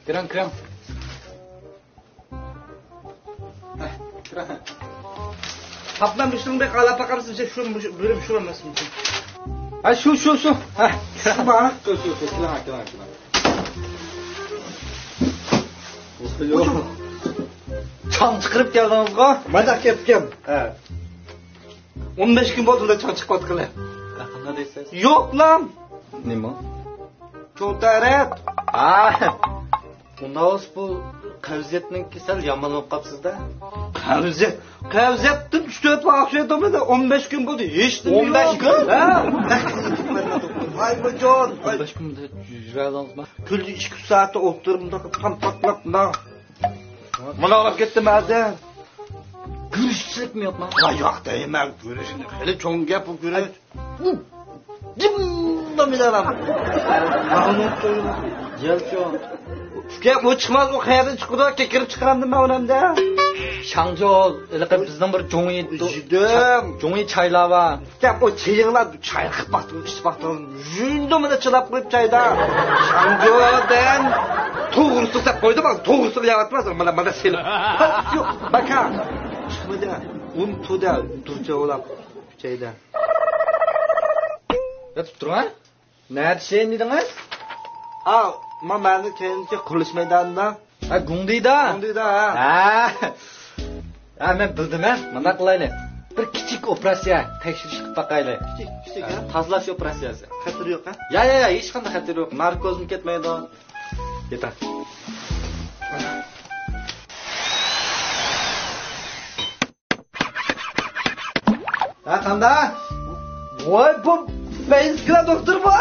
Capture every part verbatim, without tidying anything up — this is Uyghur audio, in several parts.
كىرىڭ، كىرىڭ. قاپلان بېشىڭ بەك ئالاپ باقامسىز، شۇ، شۇ، بۆلۈپ شۇ ئەمەسمۇ؟ ھە، شۇ، شۇ، شۇ. ھە. شۇ ما؟ شۇ، شۇ، شۇ، كېلىڭ، كېلىڭ، كېلىڭ. يوق. چاڭ چىقىرىپ كەلدىڭىزغۇ؟ مانا كەپتىكەن. ھە. ئون بەش كۈن بولدى، چاڭ چىقىۋاتقىلى. قانداق دەيسىز؟ يوقلام. نېمە؟ چوڭ تەرەت. ھە. ئۇنداق بولسا بۇ قەۋزىيەتنىڭكى سەل يامان بولۇپ قاپسىز-دە. قەۋزىيەت؟ قەۋزىيەتتىن ئۈچ تۆت ۋاق ئوخشايدۇ. ئون بەش كۈن بولدى، ھېچنېمە يوق. ئون بەش كۈن؟ ھە. ۋاي، بۇ جان. ئون بەش كۈن يۈرەلدىڭىزمۇ؟ كۈندە ئىككى ئۈچ سائەت ئولتۇرۇپ، مۇنداق تام تاقلاپ، مۇنداق. مۇنداق قىلىپ كەتتىم ھازىر. گۈرۈچچىلىكمۇ يوقمۇ؟ ۋاي، يوق دەيمەن، گۈرۈچنى. خېلى چوڭ گەپ بۇ گۈرۈچ. ئۇ، جىملا مىدالام. يەلچۇ. ئۇكام، ئۇ چىقماس، ئۇ قەيەردىن چىقىدۇ؟ كىرىپ چىقىرامدىم مەن ئۇنى ئەمدى. شاڭجول، ھېلىقى بىزنىڭ بىر جۇڭيى دو-، جىدىم. جۇڭيى چايلار بار. ئۇكام، ئۇ چېيىڭلار چاي قىلىپ باقتىڭ، ئىچىپ باقتىڭ. يۇيۇندۇ مانا چىلاپ قويۇپ چايدا. شاڭجودەن توغرىسى دەپ قويدۇم، توغرىسىنى يەۋاتماس، مانا، مانا سېلىپ. يوق، باكا. چىقمىدى. ئۇنتۇدى، تۇرچە بولاپ چايدا. ياتىپ تۇرۇڭ، ھە؟ نەدە ئىشلەيمەن دېدىڭىز؟ ئا، ما، مەنىڭ كەينىدىكى قۇرۇلۇش مەيدانىدا. ھە، گۇڭدىدا. گۇڭدىدا، ھە. ھە. ھە، مەن بىلدىم، ھە. مۇنداق قىلايلى. بىر كىچىك ئوپېراتسىيە، تەكشۈرۈش قىلىپ باقايلى. كىچىك، كىچىك، ھە؟ ھە، تازىلاش ئوپېراتسىيەسى. خەتىرى يوق، ھە؟ يا، يا، يا، ھېچقانداق خەتىرى يوق. ناركوزمۇ كەتمەيدۇ. يېتە. ھە، قانداق؟ ۋاي، بۇ فەيزكىلا دوختۇرمۇ؟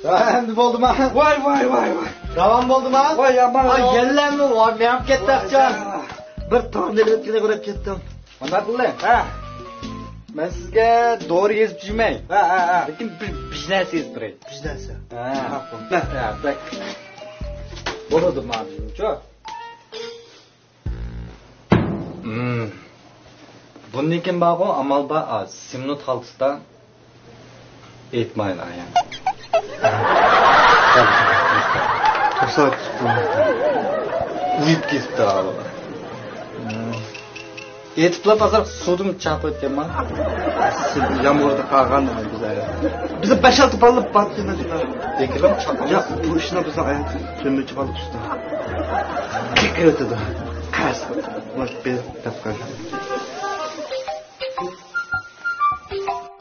ھە، ئەمدى بولدىما؟ ۋاي، ۋاي، ۋاي، ۋاي. داۋام بولدىما؟ ۋاي، يامان. ۋاي، يەنىمۇ؟ ۋاي، مېڭىپ كەتتى ئاقچا. بىر تامنى ئۆتكىلى قاراپ كەتتىم. مانداق قىلدى. ھە. مەن سىزگە دورا يېزىپ جۈمەي. ھە، ھە، ھە. لېكىن بىر، بىر نەرسە يېزىپ بېرەي. بىر نەرسە؟ ھە. ماقۇل. ھە، بەك. بولىدۇ، ماڭا شۇنچە. مم. بۇندىن كېيىن بارغۇ، ئامال بار، ئا، سىمنۇت خالتىسىدا ئېيتمايلا، يەنى. توساتتى. ئۇيۇپ كېتىپتۇ، ئا، بۇ. مم. ئېيتىپلا بازار سۇدىمۇ چاقىۋەتكەنما؟ يامغۇردا قالغان بىز. بىز بەش-ئالتە بالىلار بار. بېكىرلەر چاقىۋەتكەن. ياق، بۇ ئىشنى بىزنىڭ ئايال تۆمۈرچى بالا ئۇستا. بېكىرىۋېتىدۇ. قەرز. بۇ بىر دەپ قويغان.